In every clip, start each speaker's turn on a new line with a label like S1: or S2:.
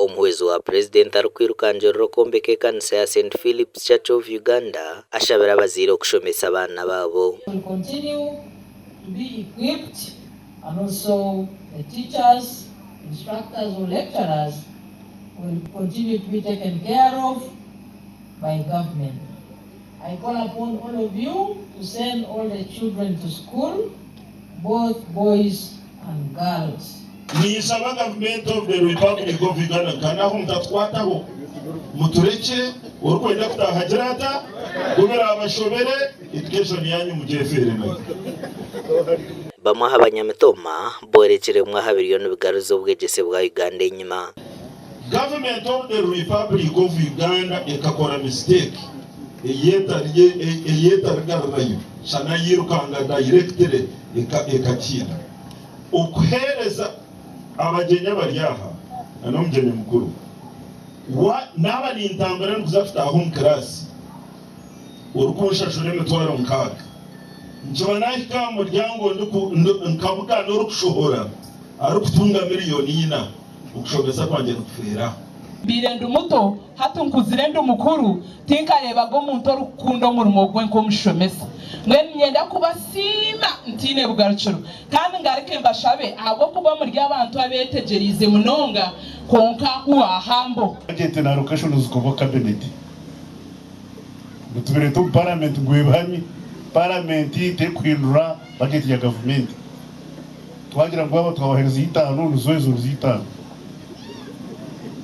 S1: Omuhwezi wa Purezidenti arikwirukangirira okwombeka ekanisa ya St Philip's Church of Uganda ashabire abazaire okushomesa abaana baabo.
S2: Will continue to be equipped and also the teachers, instructors or lecturers will continue to be taken care of by government. I call upon all of you to send all the children to school, both boys and girls.
S3: Ninshaba gavumenti of the Republic of Uganda nka naho mutatukwataho muturekye orikwenda kutaaha agire ata ku birabashobere education yanyu mugyefeere nayo.
S1: Bamwe aha banyamitooma boorekire bimwe aha biriyo nibigaruza obwegyese bwa Uganda enyima.
S3: Government of the Republic of Uganda ekakora mistake eyetarigarurayo shana yirukanga directly ekakiina okuhereza abagyenyi abari aha na n'omugyenyi mukuru naaba nintambura ndikuza kutaaha omu class orikunshashura emitwaro nkaaga nkiba nahika aha muryango nkabugana orikushohora arikutunga miriyoni ina. Okushomesa kwangye nikufeera aho.
S4: Mbaire ndi muto, hati nkuzire ndi mukuru, tinkareebaga omuntu orikukunda omurimo gwe nk'omushomesa. Mbwenu niinyenda kubasiima ntaine bugarukiro kandi ngaruke mbashabe ahabw'okuba muri abantu abeetegyereize munonga kwonka u are humble.
S5: Budget na allocation zikorwa cabinet ngu tubireete omu parliament ngu ebihamye. Parliament terikuhindura budget ya gavumenti. Twagira ngu aba twabaheereza eitaano, nizo ezo nizo eitaano.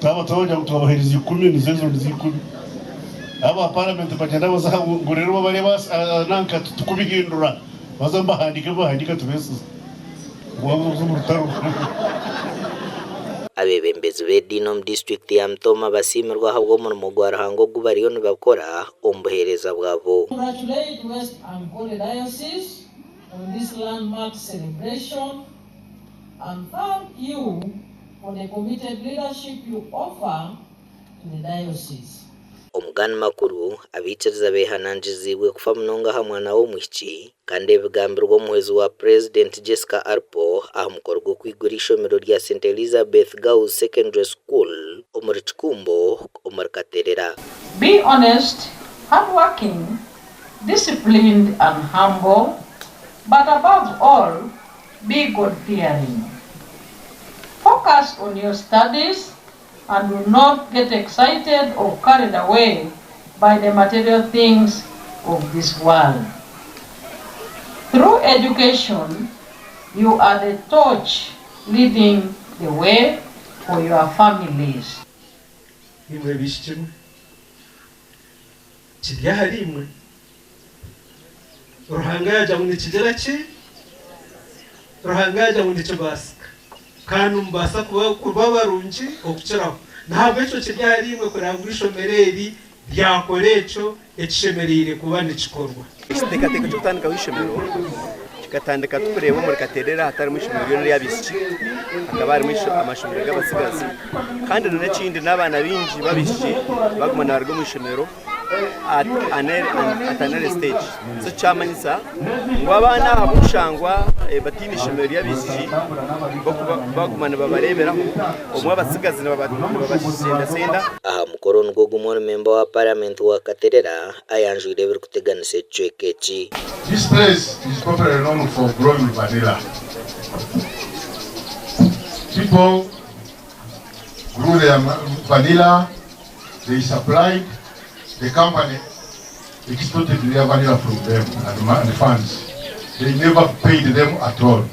S5: Twaba twabagira ngu twabaheereza ikumi, nizo ezo nizo ikumi. Aba paramenti bagyenda baza aha ngu reero babareeba nanka titukubihindura, baza nibahandiika ebi bahandiika tubeesize ngu waaba oza omu rutaro.
S1: Abeebembezi b'ediini omu disiturikiti ya Mitooma basiimirwe ahabw'omurimo gwa Ruhanga ogu bariyo nibakora omu buheereza bwabo.
S2: Congratulate West Ankole Diocese on this landmark celebration and thank you for the committed leadership you offer to the diocese.
S1: Omugani makuru, abaikiriza beehanangiriziibwe kufa munonga aha mwana w'omwishiki kandi ebi bigambirwe omuhwezi wa Purezidenti Jessica Alupo aha mukoro gw'okwigura eishomero rya St Elizabeth Girls Secondary School omuri Kikumbo omuri Katerera.
S2: Be honest, hardworking, disciplined and humble, but above all, be God-fearing. Focus on your studies and do not get excited or carried away by the material things of this world. Through education, you are the torch leading the way for your families.
S6: Imwe baishiki mwe, Kiri ahariimwe. Ruhanga yaagira ngu nikigira ki? Ruhanga yaagira ngu nikibaasika. Kandi nimubaasa kuba kuba barungi okukiraho. N'ahabw'ekyo kiri ahariimwe kureeba ngu eishomero eri ryakora ekyo ekishemereire kuba nikikorwa.
S7: Ekiteekateeko ky'okutandikaho eishomero kikatandika turikureeba omuri Katerera hatarimu eishomero ryona ery'abaishiki hakaba harimu amashomero g'abatsigazi kandi n'ekindi n'abaana baingi b'abaishiki baguma nibaruga omu ishomero at an early stage so kyamanyisa ngu abaana ahabw'okushangwa bataine ishomero ry'abaishiki baguma nibabareeberaho obumwe abatsigazi nibabasendasenda.
S1: Aha mukoro nigwo gumwe omumemba wa Paramenti wa Katerera ayanjwire ebirikuteganisa ekicweka eki.
S8: This place is popularly known for growing vanilla. People grew their vanilla, they supplied the company exported their vanilla from them and, and funds. They never paid them at all.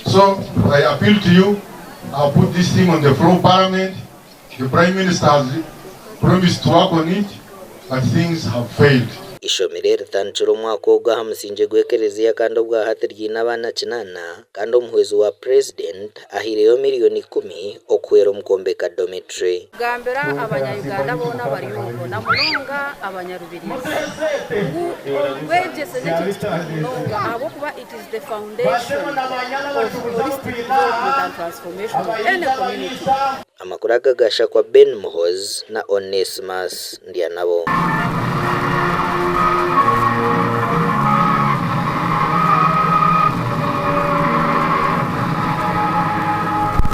S8: So I appeal to you, I'll put this thing on the floor of parliament. The Prime Minister has promised to work on it, but things have failed.
S1: Eishomero eri ritandikire omwaka ogu aha musingye gw'ekereziya kandi obwahati ryine abaana kinaana kandi omuhwezi wa Purezidenti ahaireyo miriyoni ikumi okuhwera omu kwombeka dormitory.
S9: Gambira abanya-Uganda boona abari omwo na munonga abanyarubirizi ngu obwegyese n'ekintu kikuru munonga ahabw'okuba it is the foundation of holistic development and transformation of any community.
S1: Amakuru aga gashakwa Ben Muhoozi na Onesmus Ndyanabo.